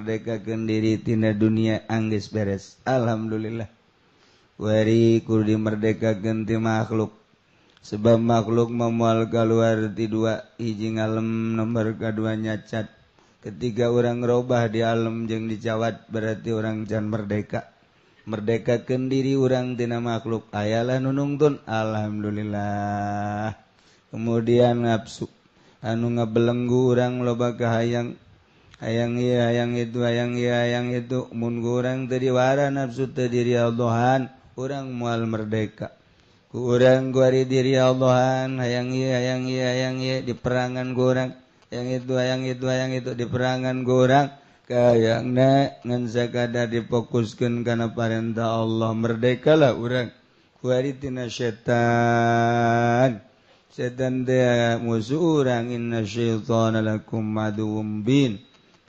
merdekakeun diri tina dunia anggeus beres. Alhamdulillah. Wari kudu dimerdekakeun ti makhluk. Sebab makhluk memual keluar ti dua hiji ngalem, nomor kedua nyacat. Ketika orang robah di alam jeung dicawat berarti orang can merdeka. Merdekakeun diri urang tina makhluk ayalah nu nungtun. Alhamdulillah. Kemudian nafsu anu ngabelenggu urang loba kahayang, hayang ieu hayang itu, hayang ieu hayang itu. Mun urang teu diwara nafsu teu diriadhohan, urang moal merdeka. Ku urang kuari diri Allahan, hayang ieu hayang ieu hayang ieu diperangan ku urang, hayang itu hayang itu hayang itu diperangan ku urang. Kayangna ngan sakadar difokuskeun kana parentah Allah, merdekalah urang kuari tina setan. Setan teh musuh urang, inna syaitana lakum aduwwum mubin.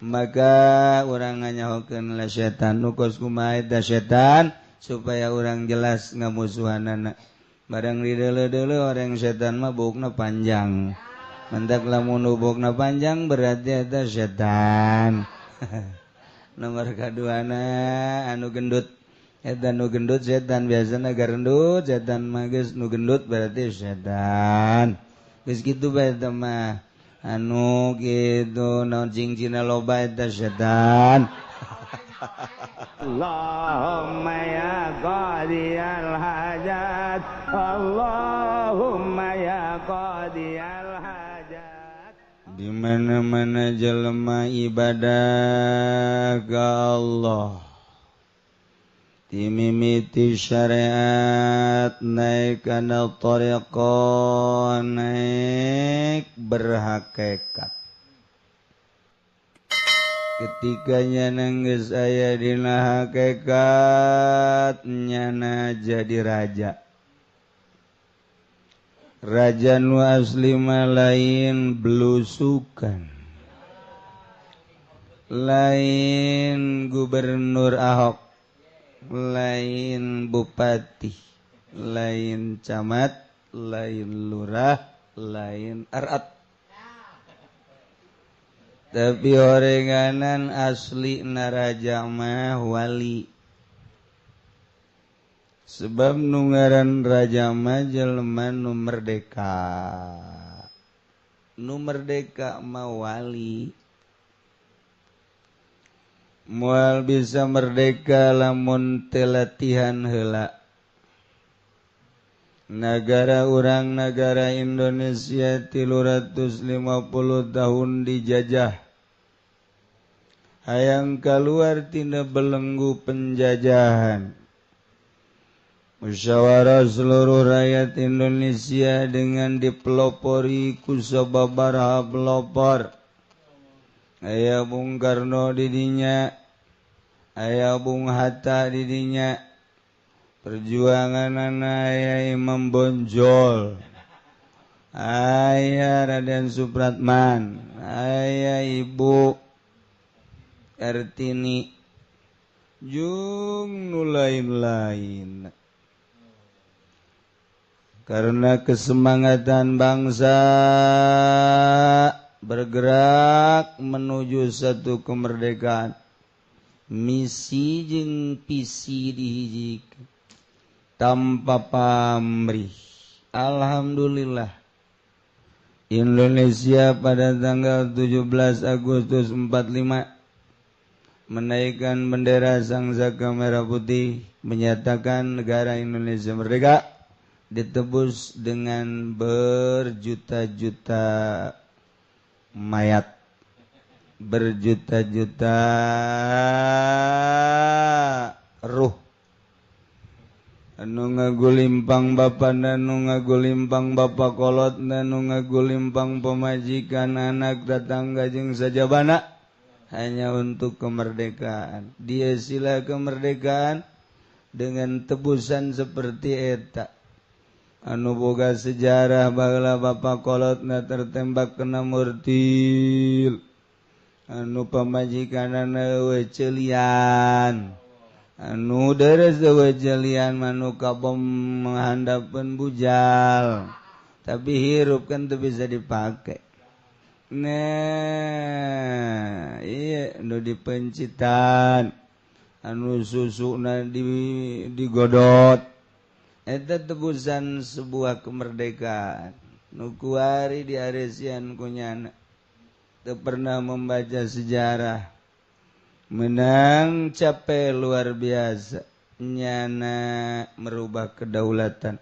Maka urang nganyahokeun lah setan nu kos kumaha eta setan supaya urang jelas ngamusuhanana. Barang dideuleu-deuleu orang setan mah buukna panjang. Mentak lamun buukna panjang berarti eta setan. Nomor kaduana anu gendut. Eta nu gendut setan biasana garendut setan mah geus nu gendut berarti setan. Geus kitu bae eta mah. Anu kitu naon cingcina loba eta setan. Allahumma ya qadiyal hajat, Allahumma ya qadiyal hajat. Di mana-mana jelema ibadah ka Allah, dimimiti syariat naik kana tariqah, naik berhakikat. Ketika nyana geus aya dina hakikat, nyana jadi raja. Raja nu asli mah lain belusukan, lain gubernur Ahok, lain bupati, lain camat, lain lurah, lain arat. Tapi orenganan asli naraja mah wali. Sebab nu ngaran raja mah jelema nu merdeka. Nu merdeka mah wali. Moal bisa merdeka lamun teu latihan heula. Nagara urang nagara Indonesia 350 tahun dijajah. Hayang keluar tina belenggu penjajahan. Musyawarah seluruh rakyat Indonesia dengan dipelopori ku sababaraha pelopor. Aya Bung Karno didinya, aya Bung Hatta didinya. Perjuangan aya Imam Bonjol, aya Raden Supratman, aya Ibu Kartini, jeung nu lain-lain. Karena kesemangatan bangsa bergerak menuju satu kemerdekaan, misi jeung visi dihijikeun tanpa pamrih. Alhamdulillah Indonesia pada tanggal 17 Agustus 45 menaikkan bendera Sang Saka Merah Putih, menyatakan negara Indonesia merdeka, ditebus dengan berjuta-juta mayat, berjuta-juta ruh. Anu ngagulimpang bapana, nu ngagulimpang bapa kolot, nu ngagulimpang pemajikan, anak, tetangga jeung sajabana, hanya untuk kemerdekaan. Dia sila kemerdekaan dengan tebusan seperti eta. Anu boga sejarah baheula bapa kolotna tertembak kena murtil, anu pamajikanana eueuh ceulian, anu deres eueuh ceulian, manu kabom menghandapeun bujal, tapi hirup kan teu bisa dipake. Nah iya nu dipencitan anu susuna digodot eta tebusan sebuah kemerdekaan nu kuari diaresian ku nyana teu pernah membaca sejarah menang capek luar biasa nyana merubah kedaulatan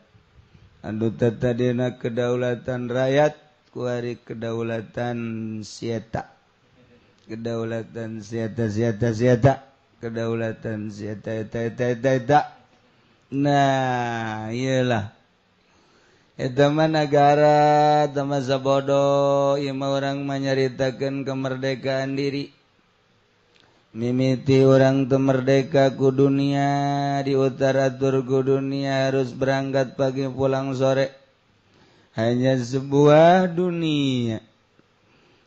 anu tadina kedaulatan rakyat kuari kedaulatan sieta kedaulatan sieta sieta sieta kedaulatan sieta eta eta eta eta. Nah iyalah eta mah nagara teu masa bodoh ieu mah urang manyaritakeun kemerdekaan diri mimiti urang teu merdeka ku dunia di utara tur ku dunia harus berangkat pagi pulang sore hanya sebuah dunia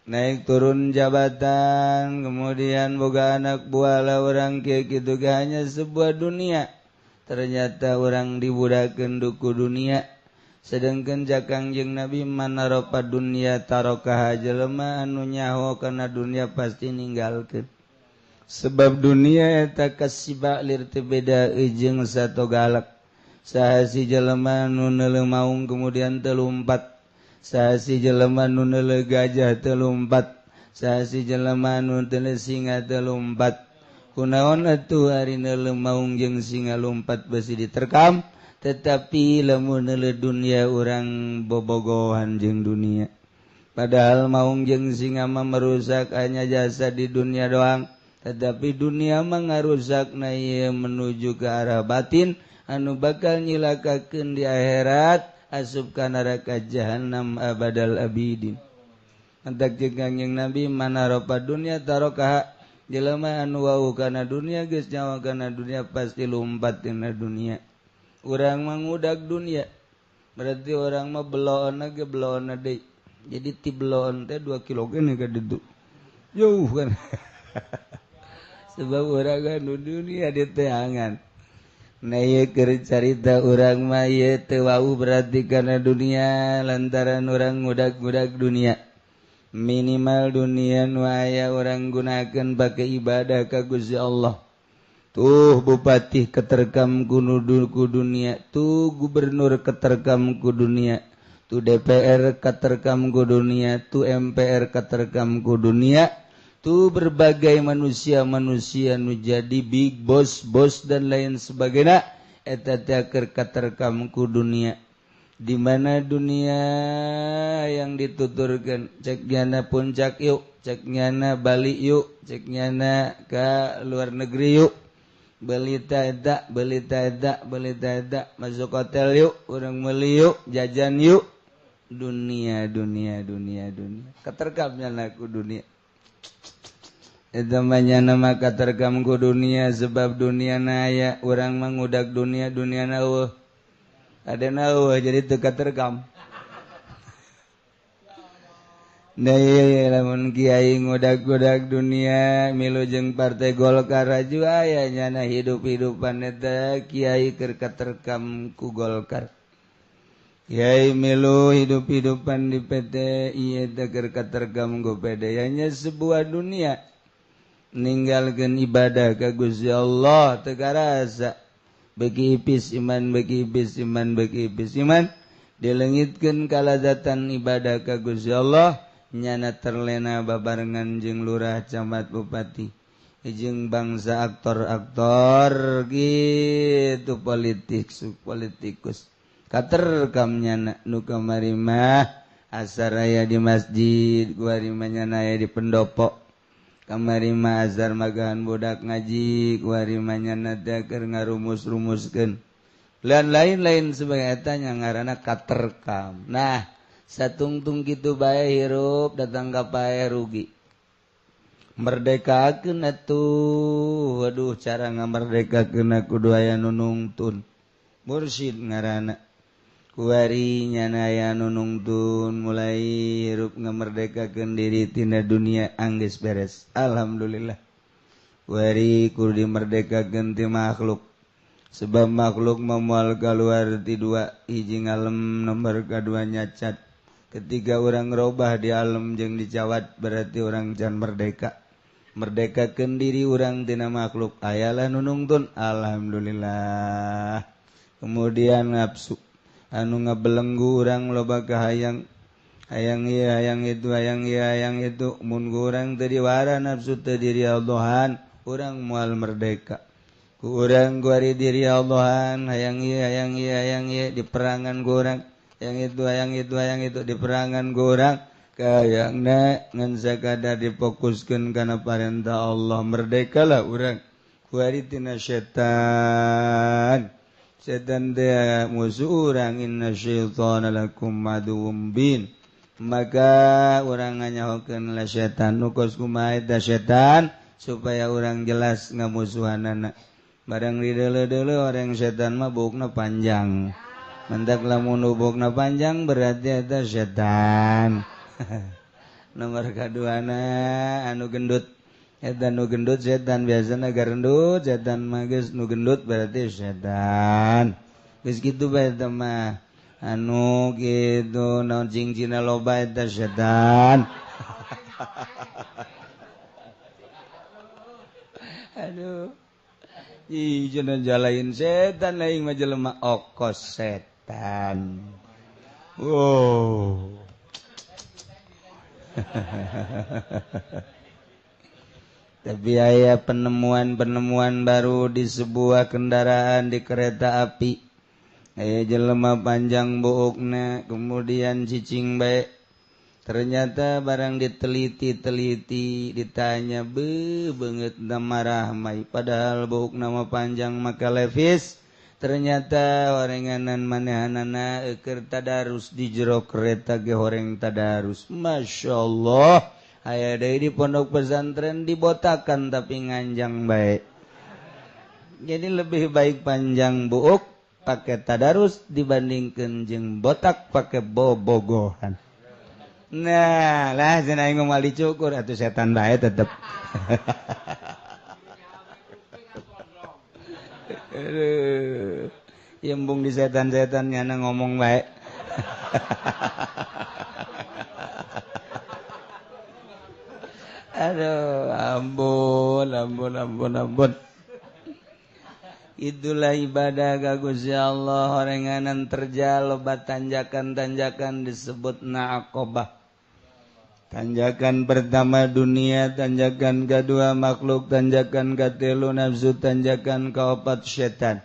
naik turun jabatan kemudian boga anak buah lah orang kieu kitu hanya sebuah dunia ternyata orang dibudakeun ku dunia sedangkan jakang jeung Nabi manaropa dunia tarokah jelema anu nyaho kana dunia pasti ninggalkeun sebab dunia eta kasiba lir teu beda jeung sato galak saha si jelema nu neuleuh maung kemudian teu lumpat saha si jelema nu neuleuh gajah teu lumpat saha si jelema nu neuleuh singa teu lumpat kunaon atuh ari neuleuh maung jeung singa lumpat besi diterkam tetapi lamun neuleuh dunia urang bobogohan jeung dunia padahal maung jeung singa mah merusak hanya jasa di dunia doang tetapi dunia mah ngarusakna ieu menuju ke arah batin anu bakal nyilakakeun di akhirat asup ka neraka jahanam abadal abidin. Mantak jeung Kangjeng Nabi manaropa dunia tarokaha jelema anu wau kana dunia geus nyawa kana dunia pasti lumpat tina dunia. Urang mah ngudag dunia berarti urang mah beloon ge beloon deui. Jadi ti beloon teh 2 kilo ge ka ditu. Jauh kan. Sebab urang anu dunia diteangan. Nah ieu keur carita urang mah ieu teu wau berarti kana dunia lantaran urang ngudag-ngudag dunia. Minimal dunia nu aya urang gunakeun pake ibadah ka Gusti Allah. Tuh bupati keterkam ku dunia, tuh gubernur keterkam ku dunia, tuh DPR keterkam ku dunia, tuh MPR keterkam ku dunia. Tuh berbagai manusia-manusia nu jadi big boss, bos dan lain sebagainya eta teh keur katerkam ku dunia. Di mana dunia yang dituturkeun cek nyana puncak yuk, cek nyana Bali yuk, cek nyana ka luar negeri yuk. Beli ta eta, beli ta eta, beli ta eta, masuk hotel yuk, urang meuli yuk, jajan yuk. Dunia, dunia, dunia, dunia. Katerkam nyana ku dunia. Eta mah nyana mah katerkam ku dunia sebab dunia na aya urang mangudak dunia dunia na eueuh. Ada na eueuh jadi teu katerkam. Nah ieu lamun kiai ngudak-ngudak dunia milu jeung partai Golkar raju aya nyana hidup-hidupan eta kiai keur katerkam ku Golkar. Kiai milu hidup-hidupan di PT ieu teh keur katerkam ku PD nya sebuah dunia. Ninggalkeun ibadah ka Gusti Allah teu karasa beki ipis iman beki ipis iman beki ipis iman dileungitkeun kalazatan ibadah ka Gusti Allah nyana terlena babarengan jeung lurah camat bupati jeung bangsa aktor-aktor gitu politik politikus katerkam nyana nu kamari mah asar aya di masjid kuari mah nyana aya di pendopo kamari mah azar magahan budak ngaji kuari mah nyana teh keur ngarumus-rumuskeun lan lain-lain sebagai eta nya ngaranna katerkam. Nah satungtung kitu bae hirup datang ka pae rugi. Merdekakeun atuh waduh cara ngamerdekakeun kudu aya nu nungtun mursyid ngaranna kuari nyana aya nu nungtun mulai hirup ngamerdekakeun diri tina dunia anggeus beres alhamdulillah. Kuari kudu dimerdekakeun ti makhluk sebab makhluk mah moal kaluar ti dua hiji ngalem nomor kadua nyacat Ketika orang robah di alam jeung dicawat berarti orang can merdeka. Merdekakeun diri urang tina makhluk ayalah nu nungtun alhamdulillah. Kemudian nafsu anu ngabelenggu urang loba kahayang hayang ieu hayang itu hayang ieu hayang itu mun urang teu diwara nafsu teu diriadhohan urang moal merdeka. Ku urang kuari diri Allahan hayang ieu hayang ieu hayang ieu diperangan ku urang hayang itu hayang itu hayang itu diperangan ku urang kayangna ngan sakadar difokuskeun kana parentah Allah merdekalah urang kuari tina setan. Setan teh musuh urang inna syaitana lakum aduwwum mubin. Maka urang nganyahokeun lah setan nu kos kumaha eta setan supaya urang jelas ngamusuhanana. Barang dideuleu-deuleu orang setan mah buukna panjang. Mendak lamun buukna panjang berarti eta setan. Nomor kaduana anu gendut. Eta nu gendut setan biasana garendut setan mah geus nu gendut berarti setan. Geus kitu bae eta mah. Anu kitu naon cingcina loba eta setan. Aduh. Ih cenah jalain setan aing mah jelema okos setan. Wow. Tapi aya penemuan-penemuan baru di sebuah kendaraan di kereta api. Aya jelema panjang buukna kemudian cicing bae. Ternyata barang diteliti-teliti ditanya be beungeut marah mai padahal buuk nama panjang maka levis. Ternyata orenganan manehanana keur tadarus di jero kereta ge horeng tadarus. Masya Allah aya deui di pondok pesantren dibotakan tapi nganjang bae. Jadi lebih baik panjang buuk pakai tadarus dibandingkeun jeung botak pakai bobogohan. Nah, lah cenah aing moal dicukur atuh setan bae tetep. Aduh, embung di setan-setan nyana ngomong bae. Aduh, ampun, ampun, ampun, ampun. Itulah ibadah ka Gusti Allah orenganan terjal loba tanjakan-tanjakan disebut naqobah. Tanjakan pertama dunia, tanjakan kedua makhluk, tanjakan katilu nafsu, tanjakan keempat setan.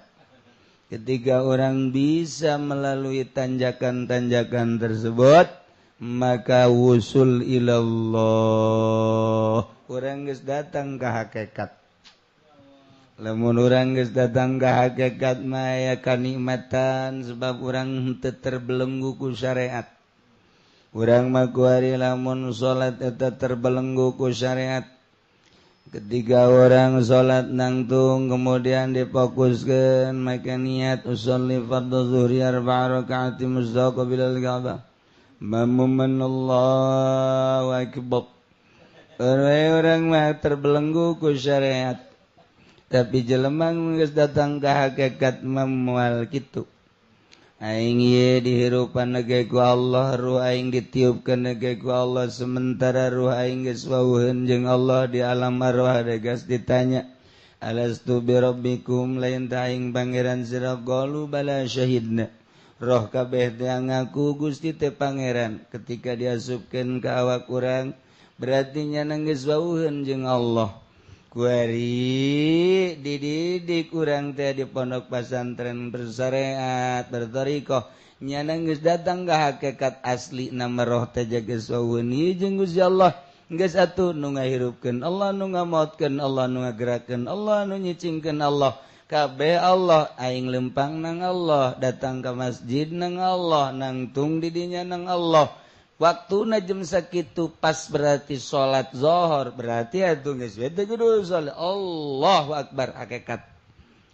Ketika orang bisa melalui tanjakan-tanjakan tersebut, maka wusul ilallah. Orang geus datang ke hakikat. Lamun urang geus datang ka hakikat mah aya kanikmatan sebab urang henteu terbelenggu ku syariat. Urang mah kuari lamun salat eta terbelenggu ku syariat. Ketika orang salat nangtung kemudian difokuskeun maka niat usolli fardhu zuhri arba'a rakaati mustaqbilal Ka'bah. Mamuman Allahu akbar. Orang mah terbelenggu ku syariat. Tapi jelema geus datang ka hakikat moal kitu. Aing ieu dihirupan ge ku Allah, ruh aing ditiupkeun ge ku Allah, sementara ruh aing geus wawuheun jeung Allah di alam arwah geus ditanya, alastu bi rabbikum lain ta aing pangeran sira qalu bala syahidna. Roh kabeh teh ngaku Gusti teh pangeran. Ketika diasupkeun ka awak urang berarti nya geus wawuheun jeung Allah. Kuari dididik urang teh di pondok pesantren bersyariat berthariqah nyana geus datang ka hakikat asli nama roh teh geus wawuheun jeung Gusti Allah geus atuh nu ngahirupkeun Allah nu ngamaotkeun Allah nu ngagerakeun Allah nu nyicingkeun Allah kabeh Allah aing lempang nang Allah datang ka masjid nang Allah nangtung di dinya nang Allah. Waktu jam sakitu pas berarti salat zuhur berarti atuh geus we teh kudu salat Allahu akbar hakikat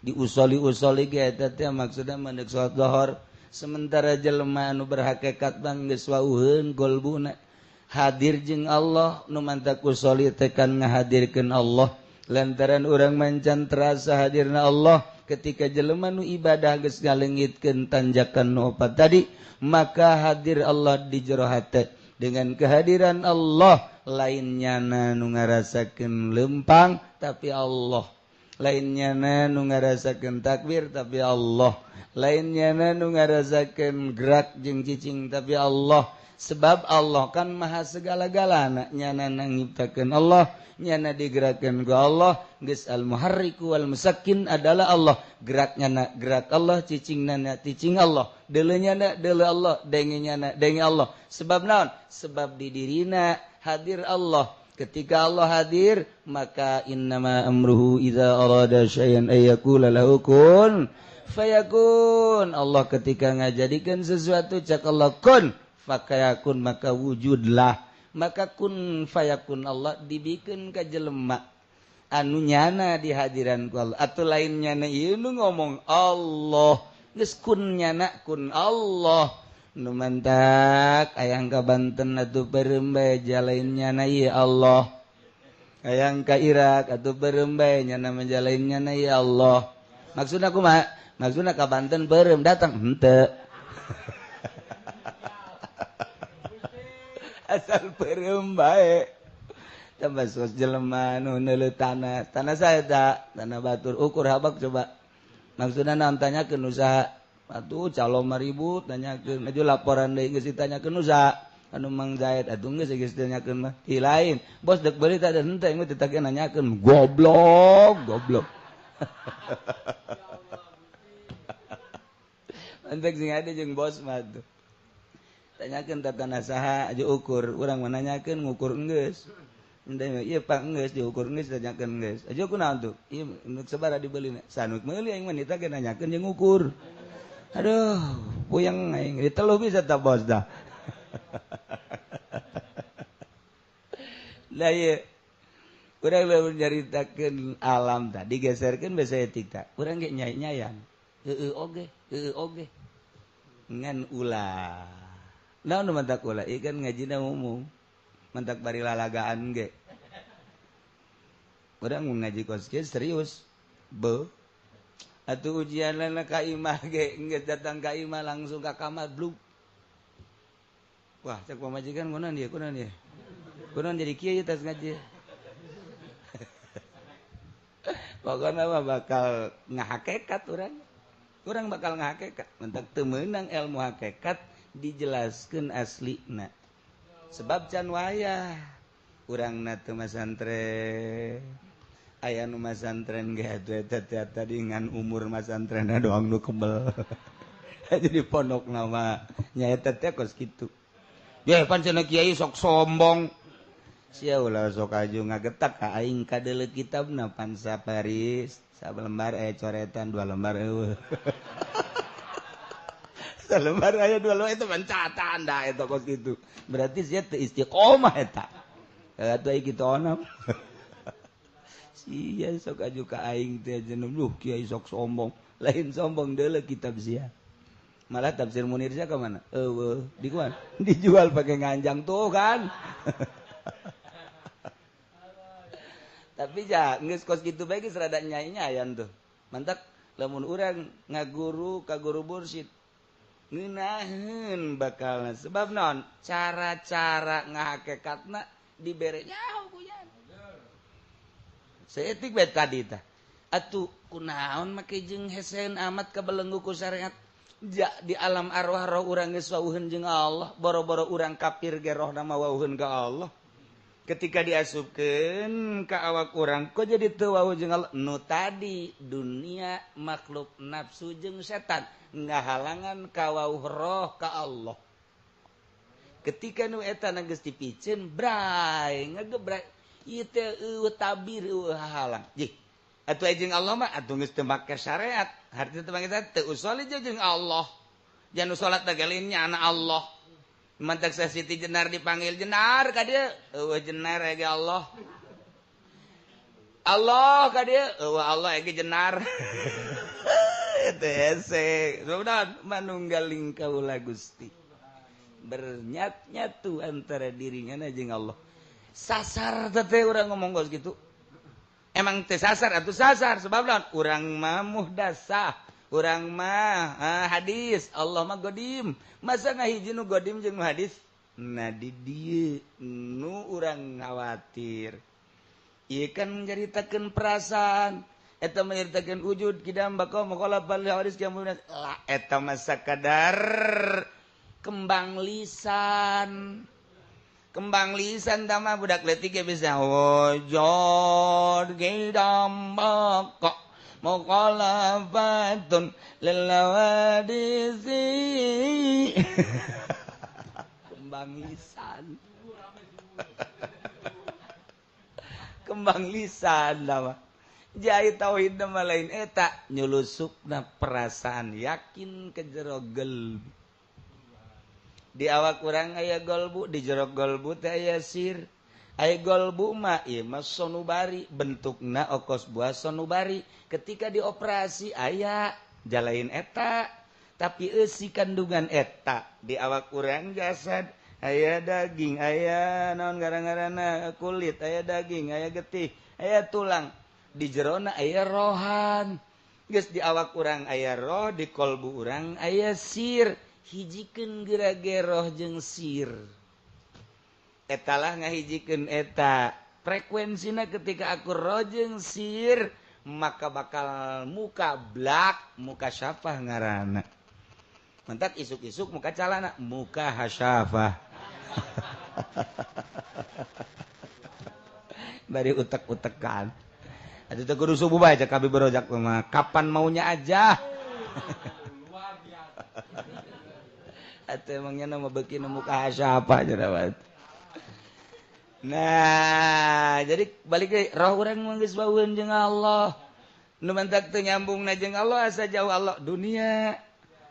diusoli-usoli ge eta teh maksudna mendek salat zuhur sementara jelema anu berhakikat bang geus wauheun golbuna hadir jeung Allah nu mantak usoli teh kan ngahadirkeun Allah lantaran urang mancan terasa hadirna Allah Ketika jelema nu ibadah geus ngalengitkeun tanjakan nu opat tadi, maka hadir Allah di jero hate. Dengan kehadiran Allah, lain nyana nu ngarasakeun lempang tapi Allah, lain nyana nu ngarasakeun takbir tapi Allah, lain nyana nu ngarasakeun gerak jeung cicing tapi Allah. Sebab Allah kan maha segala-galana, nyana nyiptakeun Allah, nyana digerakkan ku Allah. Geus al-muharriku wal musakkin adalah Allah. Gerak nyana gerak Allah, cicing nana cicing Allah, deuleu nyana deuleu Allah, denge nyana denge Allah. Sebab naon? Sebab di dirina hadir Allah. Ketika Allah hadir, maka innama amruhu idza arada syai'an ay yaqula lahu kun fayakun. Allah ketika ngajadikeun sesuatu, cak Allah kun fakayakun, maka wujudlah. Maka kun fayakun Allah dibikin ka jelema anu nyana di hadiran ku Allah. Atau lain nyana ieu nu ngomong Allah, geus kun nyana kun Allah. Nu mantak ayang ka Banten atuh beureum bae jalain nyana ieu Allah. Ayang ka Irak atuh beureum bae nyana menjalain nyana ieu Allah. Maksudna kumaha? Maksudna ka Banten beureum datang henteu. Asal beureum bae. Tambah sos jelema nu neuleuh tanah. Tanah saya tak, tanah batur ukur habak coba. Maksudna naon tanyakeun usaha. Atuh calon mah ribut tanyakeun, aju laporan deui geus ditanyakeun usaha. Anu Mang Zaid atuh geus geus ditanyakeun mah. Ti lain, bos dek beuli teh henteu enggeus ditake nanyakeun. Goblok, goblok. Mantek sing ade jeung bos mah tuh. Tanyakeun tanah saha aju ukur, urang mah nanyakeun ngukur enggeus. Henteu ieu pak enggeus diukur enggeus tanyakeun geus. Aju kunaon tuh? Ieu nu sabaraha dibeulina? Sanuk meuli aing mah ditake nanyakeun jeung ngukur. Aduh, puyeng aing diteluh bisa tak bos dah. Lah ieu urang lamun nyaritakeun alam tadi geserkeun basa etika. Urang ge nyai-nyayan. Heueuh oge, heueuh oge. Ngan ulah. Naon nu mantak ulah? Ieu kan ngajina umum. Mantak bari lalagaan ge. Urang mun ngaji kos kieu serius. Be. Atuh ujianna ka imah ge geus datang ka imah langsung ka kamar blug. Wah, cek pamajikan kunaon ieu, kunaon ieu. Kunaon jadi kieu ieu tas ngaji. Pokona mah bakal ngahakekat urang. Urang bakal ngahakekat. Mentak teu meunang ilmu hakikat dijelaskeun aslina. Sebab can wayah urangna teu masantren. Aya nu masantren ge atuh eta teh tadi ngan umur masantrenna doang nu kebel. Jadi pondok nama nya eta teh kos kitu. Ye pan cenah kiai sok sombong. Sia ulah sok aju ngagetak ka aing kadeuleu kitabna pan saparis salembar aya coretan dua lembar eueuh. Salembar aya dua lembar itu pencatatan da eta kos kitu. Berarti sia teu istiqomah eta. Atuh ai kitu onam. Sia sok aju ka aing teh jeneng duh kiai sok sombong. Lain sombong deuleu kitab sia. Malah tafsir Munir sia ka mana? Eueuh, di kuan? Dijual pakai nganjang tuh kan. Tapi ja geus kos kitu bae geus rada nyai-nyayan tuh. Mantak lamun urang ngaguru ka guru mursyid ngeunaheun bakalna sebab naon? Cara-cara ngahakekatna dibere nyaho ku nya. Seetik bae tadi tah. Atuh kunaon make jeung hesen amat kabelenggu ku syariat. Ja, di alam arwah roh urang geus wauheun jeung Allah, boro-boro urang kafir ge rohna mah wauheun ka Allah. Ketika diasupkeun ka awak urang kok jadi teu wau jeung Allah? Nu tadi dunia makhluk nafsu jeung setan ngahalangan ka wauh roh ka Allah. Ketika nu eta geus dipiceun bray ngagebray ieu teh eueuh tabir eueuh hahalang. Jih, atuh jeung Allah mah atuh geus teu make syariat. Hartina teu make syariat teu usoli jeung Allah. Jangan salat dagelin nya anak Allah. Mantak Siti Jenar dipanggil Jenar ka dieu, eueuh Jenar ge Allah. Allah ka dieu, eueuh Allah ge Jenar. Eta hese. Sudah manunggaling kaula Gusti. Bernyat-nyatu antara dirinya jeung Allah. Sasar teh urang ngomong geus kitu. Emang teu sasar atuh sasar sebab naon? Urang mah muhdasah, urang mah hadis, Allah mah godim. Masa ngahiji nu godim jeung nu hadis? Nah di dieu nu urang khawatir. Ieu kan nyaritakeun perasaan, eta mah nyaritakeun wujud kidam baqa mukhalafan li hadis kemudian lah eta mah sakadar kembang lisan. Kembang lisan tama budak leutik ge bisa wujud kidam baqa mukhalafatun lil hawadisi. Kembang lisan. Kembang lisan nama. Jai tauhid nama lain eta nyulusupna perasaan yakin ke jero gelbu. Di awak urang aya golbu, di jero golbu teh aya sir. Aya golbu mah ieu mah sonubari, bentukna okos buah sonubari. Ketika dioperasi aya jalain eta, tapi eusi kandungan eta di awak urang jasad aya daging, aya naon gara-garana kulit, aya daging, aya getih, aya tulang. Di jerona aya rohan. Geus di awak urang aya roh, di kolbu urang aya sir. Hijikeun gerage roh jeung sir. Etalah ngahijikeun eta. Frekuensina ketika aku roh jeung sir, maka bakal muka blak, muka syafah ngaranna. Mentak isuk-isuk muka calana, muka hasyafah. Bari utek-utekan. Atuh teh kudu subuh bae cek kabeh berojak mah. Kapan maunya aja. Luar biasa. Atuh emangnya nama beuki nu muka hasyafah cenah. Nah, jadi balik deui roh urang mah geus baueun jeung Allah. Nu mantak teu nyambungna jeung Allah asa jauh Allah dunia,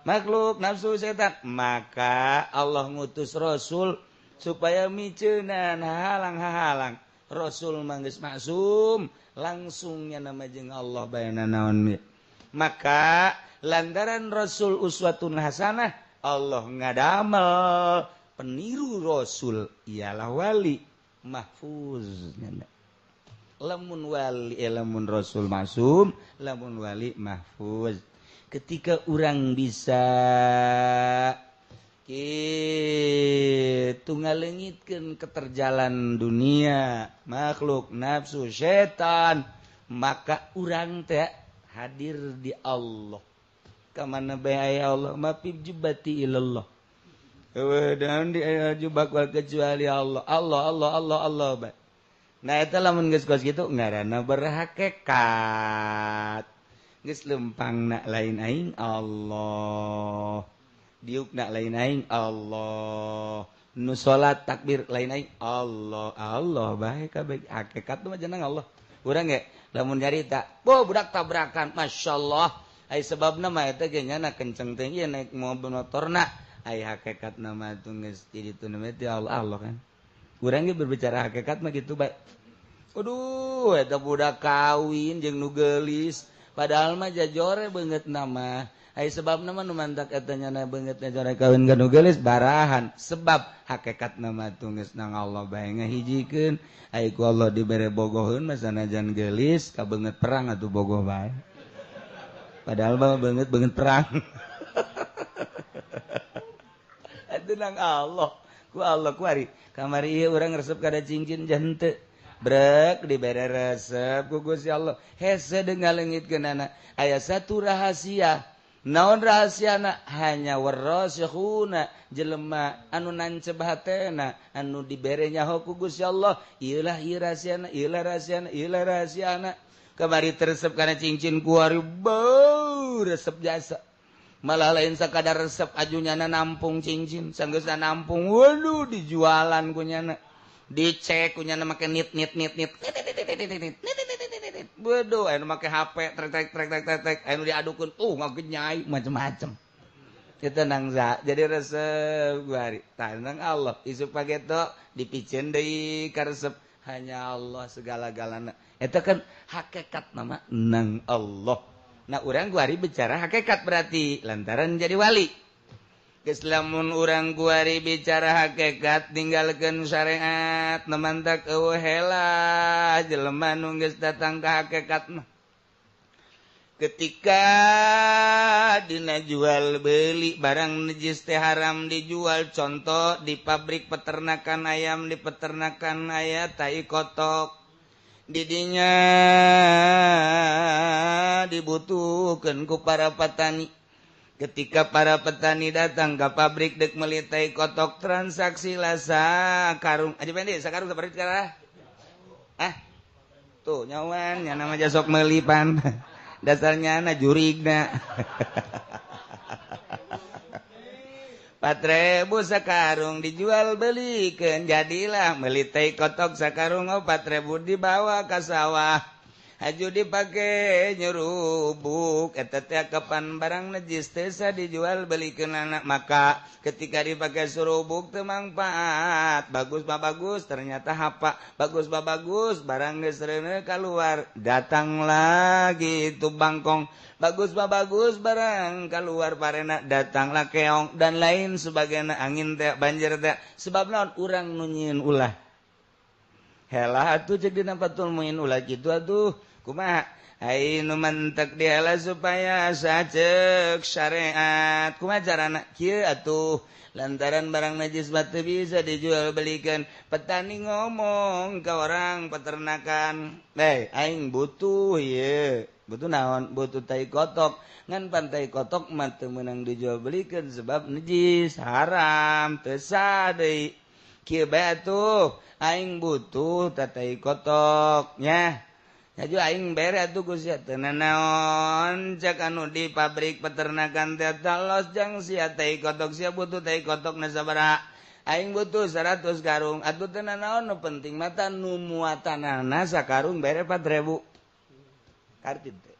makhluk, nafsu, setan. Maka Allah ngutus rasul supaya miceunan halang-halang. Rasul mah geus maksum, langsungnya nama jeung Allah bae nanaon. Maka lantaran rasul uswatun hasanah, Allah ngadamel peniru rasul ialah wali mahfuz. Lamun wali, lamun rasul maksum, lamun wali mahfuz. Ketika orang bisa kitu ngalengitkeun keterjalan dunia, makhluk, nafsu, setan, maka urang teh hadir di Allah. Ka mana bae aya Allah, ma fi jubati ilallah. Eueuh dan di aya jubak wal kecuali Allah. Allah Allah Allah Allah bae. Nah eta lamun geus kos kitu ngaranna berhakikat. Geus lempangna lain aing Allah. Diukna lain aing Allah. Nu salat takbir lain aing Allah. Allah bae kabeh hakikat mah jeneng Allah. Urang ge lamun nyarita, "Bo budak tabrakan, masyaallah." Ai sebabna mah eta ge nyana kenceng teh ieu naik mobil motorna. Ai hakikatna mah teu geus di ditu na mah Allah Allah kan. Urang ge berbicara hakikat mah kitu bae. Aduh, eta budak kawin jeung nu geulis, padahal mah jajore beungeut nama. Ai sebabna mah nu mantak eta nyana beungeutna jore kawin ka nu geulis barahan. Sebab hakikatna mah teu geus nang Allah bae ngahijikeun. Ai ku Allah dibere bogoheun mah sanajan geulis ka beungeut perang atuh bogoh bae. Padahal mah beungeut perang. Atuh nang Allah, ku Allah ku ari. Kamari ieu urang resep kada cincin jante. Brek dibere resep ku Gusti Allah. Hese ngalengitkeunana. Aya satu rahasia. Naon rahasiana? Hanya warasikhuna jelema anu nancep hatena, anu dibere nyaho ku Gusti Allah. Ieulah ieu rahasiana, ieulah rahasiana, ieulah rahasiana. Kamari teresep kana cincin ku ari beuh resep jasa. Malah lain sakadar resep ajunyana nampung cincin, sanggeusna nampung waduh dijualan ku nyana. Dicek ku nyana make nit nit nit nit nit nit. Waduh anu make HP trek trek trek trek trek anu diadukeun ngagenyai macem-macem. Kita nangsa jadi resep ku ari. Tah nang Allah isuk pageto dipiceun deui ka resep hanya Allah segala-galana. Eta kan hakikat nama nang Allah. Nah urang ku ari bicara hakikat berarti lantaran jadi wali. Geus lamun urang kuari bicara hakikat ninggalkeun syariat nemantak eueuh helah jelema nu geus datang ka hakikat mah. Ketika dina jual beli barang najis teh haram dijual, contoh di pabrik peternakan ayam, di peternakan aya tai kotok didinya dibutuhkan ku para petani. Ketika para petani datang ke pabrik dek meuli tai kotok, transaksi lah sakarung aja pendek sakarung seperti sekarang ah tuh nyawan nya nama jasok meuli pan dasarnya na jurigna 4.000 sakarung dijual belikan, jadilah meuli tai kotok sakarung 4.000 dibawa ke sawah haju dipake nyerubuk eta teh kapan barang najis teh dijual belikeun anak. Maka ketika dipakai surubuk teu mangfaat, bagus mah bagus ternyata hapa, bagus mah bagus barang geus reuneuh keluar, datang lagi itu bangkong, bagus mah bagus barang keluar parena, datanglah keong dan lain sebagainya, angin teh banjir teh sebab naon urang nu nyieun ulah. Helah atuh cek dina Fathul Muin ulah kitu atuh kumaha ai nu mentek dihelah supaya saceuk syariat kumaha carana kieu atuh lantaran barang najis mah teu bisa dijual belikan. Petani ngomong ke orang peternakan, "Hei, aing butuh ieu." Butuh naon? Butuh tai kotok. Ngan pantai kotok mah teu meunang dijual belikan sebab najis, haram, teu sah deui. Kieu bae atuh aing butuh tatai kotok nya. Nyaju aing bere atuh ku sia teu nanaon cek anu di pabrik peternakan teh los jang sia tai kotok, sia butuh tai kotok na sabaraha? Aing butuh 100 karung. Atuh teu nanaon nu penting mah nu muatanana sakarung bere 4.000. Kartid teh.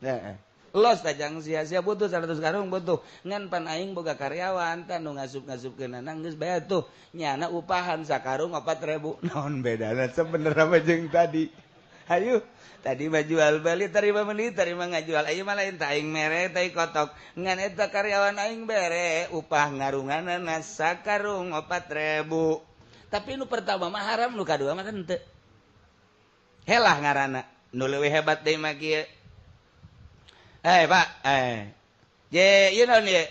Heeh. Los tajang sia-sia butuh 100 karung butuh ngan pan aing boga karyawan tah nu ngasup-ngasupkeun geus bae tuh nyana upahan sakarung 4.000. Naon bedana sebenerna mah jeung tadi? Hayu tadi mah jual beli terima beli terima ngajual, ayeuna mah lain tah aing mere tai kotok ngan eta karyawan aing bere upah ngarunganana sakarung 4.000. Tapi nu pertama mah haram, nu kadua mah henteu. Helah ngaranna nu leuwih hebat deui mah kieu. Eh Pak, ye ieu naon ieu?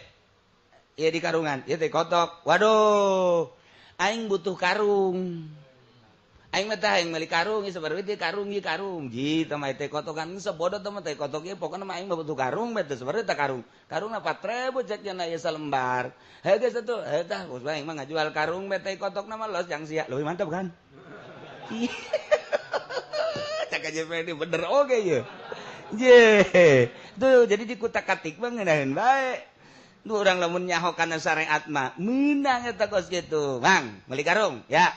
Ieu di karungan, ieu teh kotok. Waduh, aing butuh karung. Aing mah tah aing meuli karung, ieu sabaraha duit karung ieu karung. Ji teh mah teh kotokan sebodoh teh mah teh kotok ieu pokona mah aing mah butuh karung bae teh sabaraha teh karung. Karungna 4.000 cek nya ieu salembar. Heuh geus atuh, heuh tah bos aing mah ngajual karung bae teh kotokna mah los jang sia. Leuwih mantap kan? Cak aja bener oge ieu. Je, tuh jadi dikutak-katik mah ngeunaheun bae. Nu urang lamun nyaho kana syariat mah meunang eta kos kitu. Bang, meuli karung ya.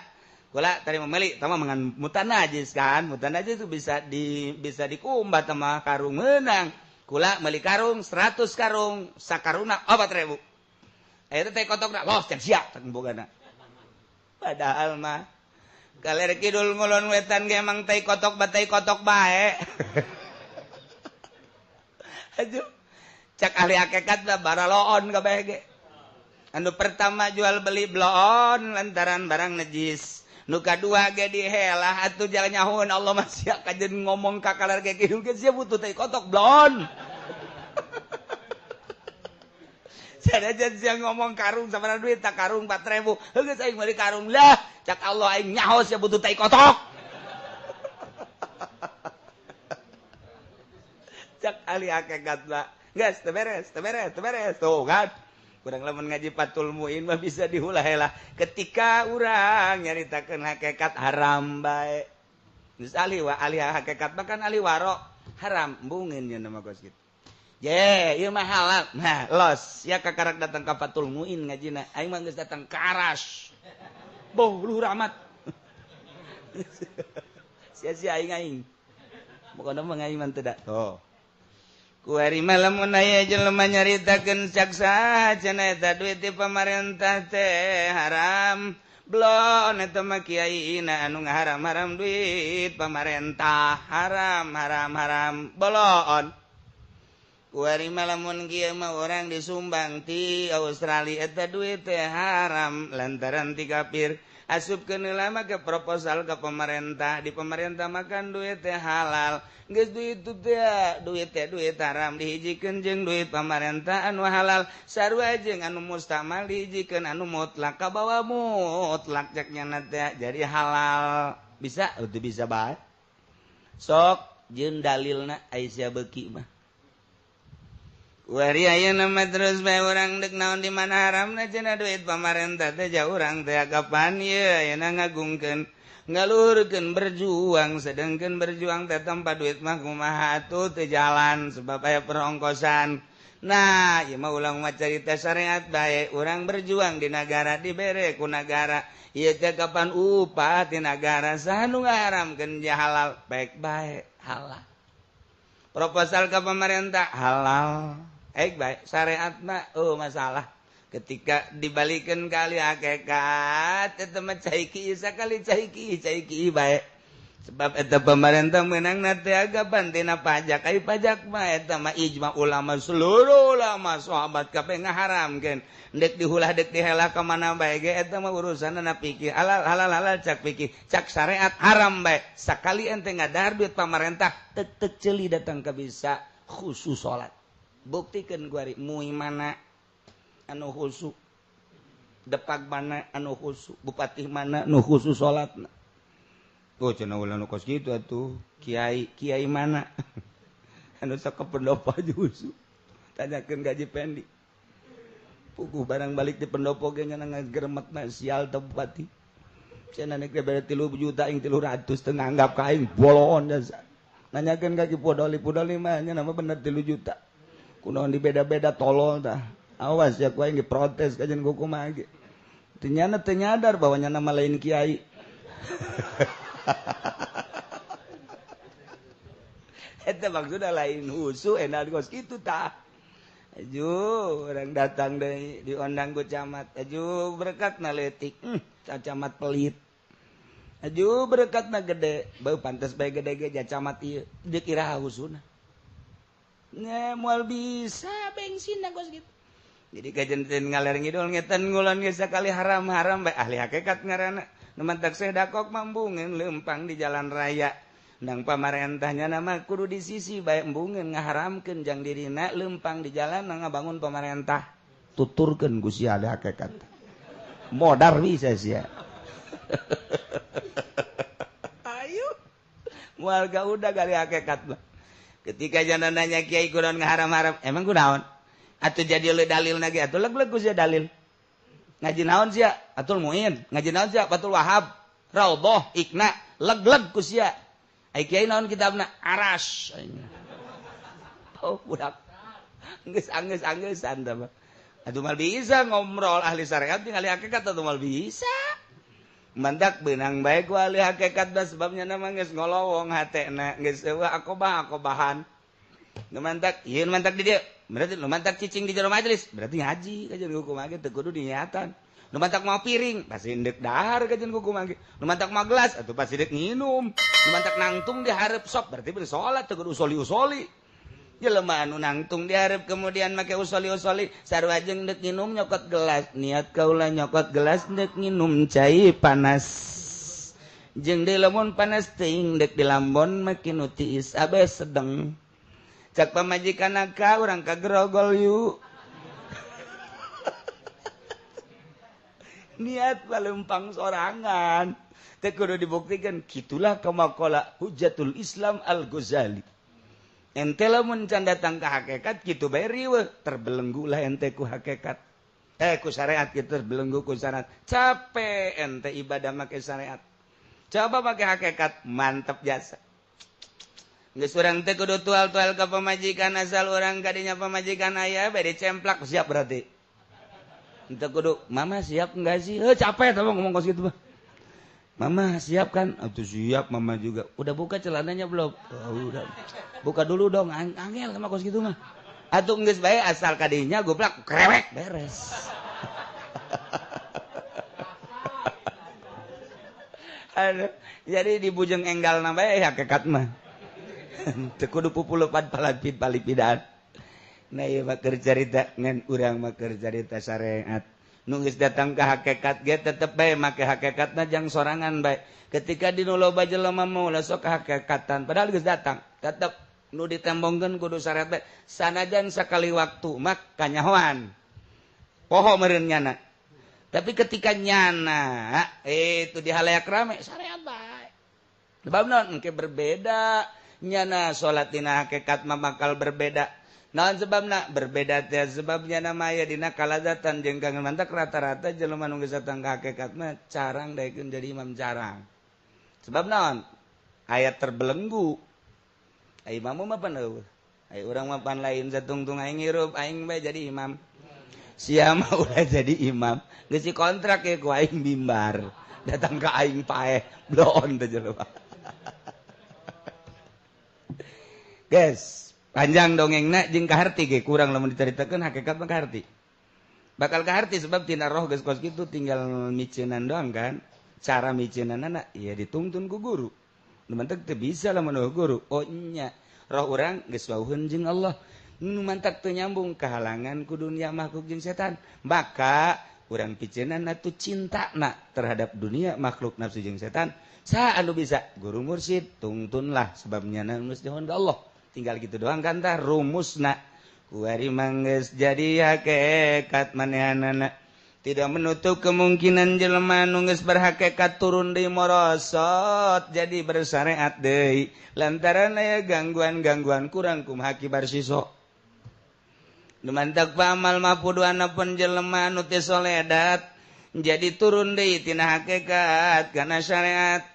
Kula tadi mau meuli, tah mah mangan mutan najis kan. Mutan najis itu bisa dikumbat sama karung meunang. Kula meuli karung 100 karung, sakarungna 4.000. Eta teh kotokna los cek sia teh bogana. Padahal mah kaler kidul ngulon wetan ge emang tai kotok batai kotok bae. Aduh, cak ahli hakikat lah baraloon kabeh ge. Anu pertama jual beli bloon lantaran barang najis. Nu kadua ge dihelah atuh jalan nyahoeun Allah mah sia kajeun ngomong ka kaler ge kidul ge sia butuh tai kotok bloon. Sanajan sia ngomong karung sabaraha duit tak karung 4.000. Heuh geus aing meuli karung lah, cak Allah aing nyaho sia butuh tai kotok. Cak ahli hakikat lah. Geus teu beres, teu beres, teu beres. Tuh kan. Kurang lamun ngaji Fathul Muin mah bisa dihulah-helah. Ketika urang nyaritakeun hakikat haram bae. Geus ahli wa ahli hakikat mah kan ahli waro haram embungeun nya mah kos kitu. Ye, ieu mah halal. Nah, los ya kakarak datang ka Fathul Muin ngajina. Aing mah geus datang ka Aras. Boh luhur amat. Sia-sia aing aing. Pokona mah ngaji mah teu da. Tuh. Kuari malam aya jelema nyaritakeun cak saha cenah eta duit ti pamarentah teh haram. Blon eta mah kiaina anu ngaharam-haram duit pamarentah haram haram haram. Bolon. Kuari malamun kieu mah urang disumbang ti Australia eta duit teh haram lantaran ti kafir. Asupkeun heula mah ke proposal ke pemerintah, di pemerintah makan duit teh halal. Geus duit teh duit teh duit haram dihijikeun jeung duit pemerintah anu halal. Sarua jeung anu mustamal dihijikeun anu mutlak kabawa mutlak cek nyana teh jadi halal. Bisa teu bisa bae. Sok jeung dalilna Aisyah beuki mah. Wari ayeuna mah terus bae urang deuk naon di mana haramna cenah duit pamarentah teh jauh urang teh kapan ieu ayeuna ngagungkeun ngaluhurkeun berjuang sedangkeun berjuang teh tanpa duit mah kumaha atuh teu jalan sebab aya perongkosan. Nah, ieu mah ulang mah carita syariat bae urang berjuang di nagara dibere ku nagara ieu teh kapan upah ti nagara saha nu ngaharamkeun halal baik bae halal. Proposal ke pemerintah halal. Baik syariat mah oh masalah ketika dibalikan kali hakikat eta mah cai ki sakali cai ki bae sebab eta pemerintah meunangna teh agapan tina pajak ai pajak mah eta mah ijma ulama seluruh ulama sahabat kabeh ngaharamkeun deuk dihulah deuk dihelah ka mana bae ge eta mah urusanna pikir halal halal halal cak pikir cak syariat haram bae sakali ente ngadahar duit pamarentah tek ceuli datang ka bisa khusus salat. Buktikan guari mui mana anu khusu depak mana anu khusu bupati mana anu khusus salatna. Oh cenah ulah nu kos kitu atuh kiai kiai mana anu sok ka pendopo aja khusu tanyakeun gaji pendi puguh barang balik di pendopo ge nya ngageremetna sial teh bupati cenah nek bere 3 juta ing 300 teu nganggap ka aing boloon jasa nanyakeun ka Ki Podoli mah nya nama bener 3 juta kunaon dibeda-beda tolol tah awas ya ku aing diprotes kajian ku kumaha ge teu nyana teu nyadar bahwa nyana mah lain kiai. Eta maksudna lain husu enak kos kitu tah. Aju orang datang deui diondang ku camat aju berkatna leutik camat pelit aju berkatna gede beuh pantes bae gede ge ja camat ieu deuk iraha husuna. Nge moal bisa bensin kos gitu. Jadi kajen ngaler ngidul ngetan ngulon ge sakali haram-haram bae ahli hakikat ngaranna. Nu mantak sedakok mambungeun leumpang di jalan raya. Ndang pamarentahnya nama kudu di sisi bae embungeun ngaharamkeun jang dirina leumpang di jalan ngabangun pamarentah. Tuturkeun ku si ahli hakikat. Modar bisa sia. Ayo. Moal ga udah gali hakikat mah. Ketika jana nanya kiai kunaon ngaharam-haram, emang kunaon? Atuh jadi le dalil lagi, atuh leg-leg ku sia dalil. Ngaji naon sia? Atul Muin, ngaji naon sia? Fathul Wahab, Raudhah, Ikna, leg-leg ku sia. Ai kiai naon kitabna? Aras. Oh, budak. Geus anggeus-anggeussan tah mah. Atuh mal bisa ngomrol ahli syariat jeung ahli hakikat atuh mal bisa. Mantak benang bae ku ahli hakikat bah sebabnya nama geus ngolowong hatena geus eueuh akobah-akobahan. Nu mantak ieu nu mantak di dieu berarti nu mantak cicing di jero majelis berarti ngaji kajian hukum ge teu kudu diniatan. Nu mantak mau piring pasti endek dahar kajian hukum ge. Nu mantak mau gelas atuh pasti dek nginum. Nu mantak nangtung di hareup sok berarti bener salat teu kudu usoli-usoli. Jelema anu nangtung dihareup kemudian make usoli-usoli sarua jeung deuk nginum nyokot gelas niat kaula nyokot gelas deuk nginum cai panas jeung deui lamun panas teuing deuk dilambon make nu tiis abe sedeng cak pamajikan ka urang ka grogol yuk. Niat palempang sorangan teu kudu dibuktikan kitulah kamakola Hujatul Islam Al-Ghazali. Ente lamun can datang ke hakikat kitu bae riweuh terbelenggu lah ente ku hakikat ku syariat kitu terbelenggu ku syariat capek ente ibadah make syariat coba make hakikat mantep jasa geus urang teh kudu tual-tual ka pamajikan asal urang kadinya pamajikan aya bae dicemplak siap berarti ente kudu mama siap enggak sih capek tah ngomong kos kitu mah. Mama siap kan? Atuh siap mama juga. Udah buka celananya belum? Oh, udah. Buka dulu dong, angel sama kos gitu mah. Atuh geus bae asal kadinya goblak krewek beres. Aduh, jadi di bujeng enggal na bae hakikat mah. Teu kudu pupulupan palipid palipidan. Nah ieu mah keur carita ngan urang mah keur carita syariat. Nu geus datang ka hakikat ge tetep bae make hakikatna jang sorangan bae. Ketika di nu loba jelema mah ulah sok hakikatan padahal geus datang, tetep nu ditembongkeun kudu syariat bae. Sanajan sakali waktu mah kanyahoan. Poho meureun nyana. Tapi ketika nyana itu di halayak rame syariat bae. Sebab naon engke berbeda nyana salat dina hakikat mah bakal berbeda. Naon sebabna berbeda teh sebabnya nama aya dina kalazatan jeung kangen mantak rata-rata jelema nu geus datang ka hakikat mah carang daekeun jadi imam carang. Sebab naon? Aya terbelenggu. Ai imam mah pan eueuh. Ai urang mah pan lain satungtung aing ngirup aing bae jadi imam. Sia mah ulah jadi imam. Geus dikontrak ye ku aing mimbar. Datang ka aing paeh bloon teh jelema. Guys, panjang dongengna jeung kaharti ge kurang lamun dicaritakeun hakikat mah kaharti. Bakal kaharti sebab tina roh geus kos kitu tinggal miceunan doang kan. Cara miceunanna ya dituntun ku guru. Nu mantak teu bisa lamun eueuh guru. Oh nya, roh urang geus wauheun jeung Allah. Nu mantak teu nyambung kahalangan ku dunia makhluk jeung setan. Maka urang piceunan atuh cintana terhadap dunia makhluk nafsu jeung setan. Saha anu bisa? Guru mursyid tungtunlah sebabnya geus dihon ka Allah. Tinggal gitu doang kan tah rumusna. Kuari manggeus jadi hakikat manehanana. Tidak menutup kemungkinan jelema nu geus berhakikat turun deui morosot jadi bersyariat deui. Lantaran aya gangguan-gangguan kurang kumaha kibar siso. Nu mantak pamal mapuduana pun jelema nu teu soledat jadi turun deui tina hakikat kana syariat.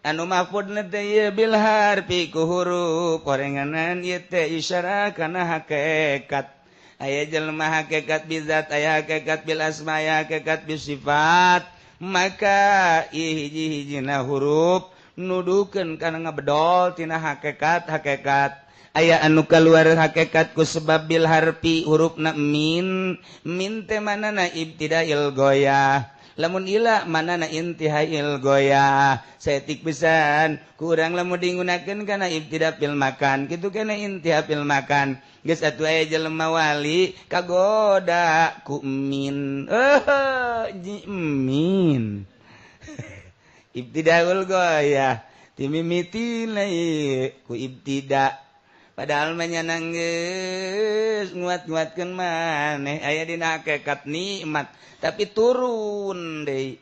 Anu mahfudna teh ieu bil harfi ku huruf korenganan ieu teh isyarah kana hakikat. Aya jelema hakikat bizat, aya hakikat bil asma, aya hakikat bis sifat. Maka hiji-hijina huruf nudukeun kana ngabedol tina hakikat hakikat. Aya anu kaluar hakikat ku sebab bil harfi hurufna min, min teh manana ibtidail goyah. Lamun ila manana intihail goyah. Saeutik pisan kurang lamun digunakeun kana ibtida fil makan kitu kana intiha fil makan. Geus atuh aya jelema wali kagoda ku min. Min. Ibtidaul goyah timimiti ku ibtida. Padahal mah nya geus nguat-nguatkeun maneh aya dina hakikat nikmat tapi turun deui.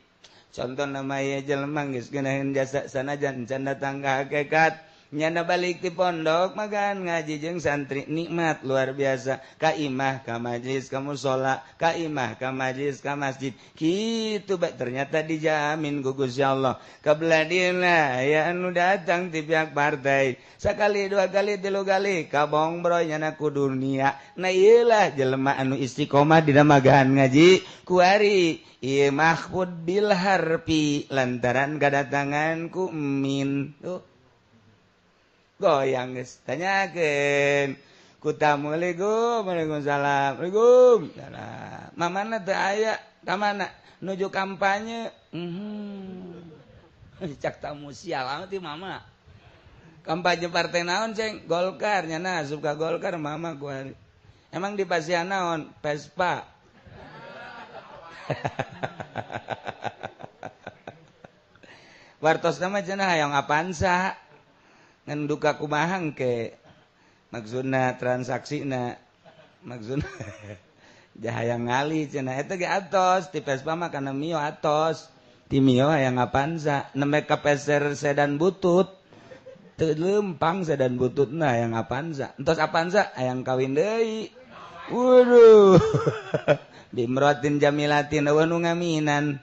Contoh nama aya jelema geus geunaheun jasa sanajan can datang ka hakikat nyana balik ti pondok magan ngaji jeung santri nikmat luar biasa ka imah ka majlis ka musala ka imah ka majlis ka masjid kitu bae ternyata dijamin ku Gusti Allah. Kabeladina aya anu datang ti pihak partai sakali dua kali tilu kali kabongbroy nyana ku dunia. Nah ieu lah jelema anu istiqomah dina magahan ngaji kuari ieu mahfud bil harfi lantaran kadatangan ku min. Tuh goyang geus tanyakeun ku tamu Waalaikum waalaikumsalam waalaikumsalam mamana teu aya ka mana nuju kampanye. Cak tamu sial amat ti mama kampanye partai naon ceng Golkar nyana asup ka Golkar mama kuari emang di pasian naon Vespa. Wartosna mah cenah hayang Avanza ngan duka kumaha engke maksudna transaksina maksudna jahayang ngali cenah eta ge atos ti Vespa mah kana Mio atos ti Mio hayang Avanza nembe ka peser sedan butut teu lempang sedan bututna hayang Avanza entos Avanza hayang kawin deui. Waduh bimratin jamilatin wa nu ngaminan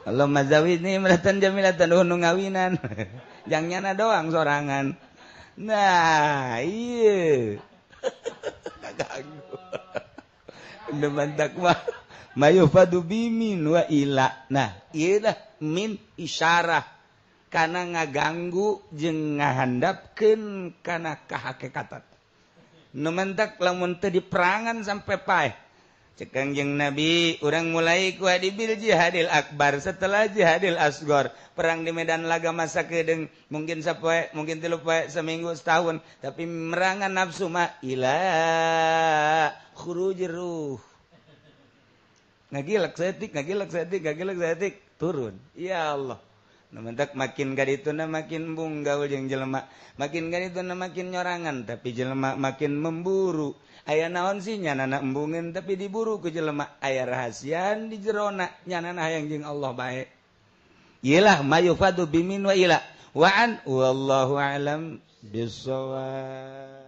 Allahumma zawidni imratan jamilatan wa nu ngawinan. Jang nyana doang sorangan. Nah, iya. Kaganggu. Demantak mah mayufadu bimin wa ila. Nah, ieu lah min isyarah kana ngaganggu jeung ngahandapkeun kana kahakikatan. Nu mentak lamun teu diperangan sampai paeh. Cek Kangjeng Nabi, urang mulai ku bil jihadil akbar setelah jihadil asgor. Perang di medan laga masa kedeng mungkin sapoe, mungkin 3 poe, seminggu, setahun, tapi merangan nafsu mah ila khurujir ruh. Ngagilak saeutik, ngagilak saeutik, ngagilak saeutik, turun. Ya Allah. Nu mentak makin ka dituna makin embung gaul jeung jelema, makin ka dituna makin nyorangan, tapi jelema makin memburu. Aya naon sih nyanana embungeun tapi diburu ku jelema, aya rahasian di jerona nyanana hayang jeung Allah bae. Iyalah mayufadu bimin wa ila wa an wallahu alam bisawab.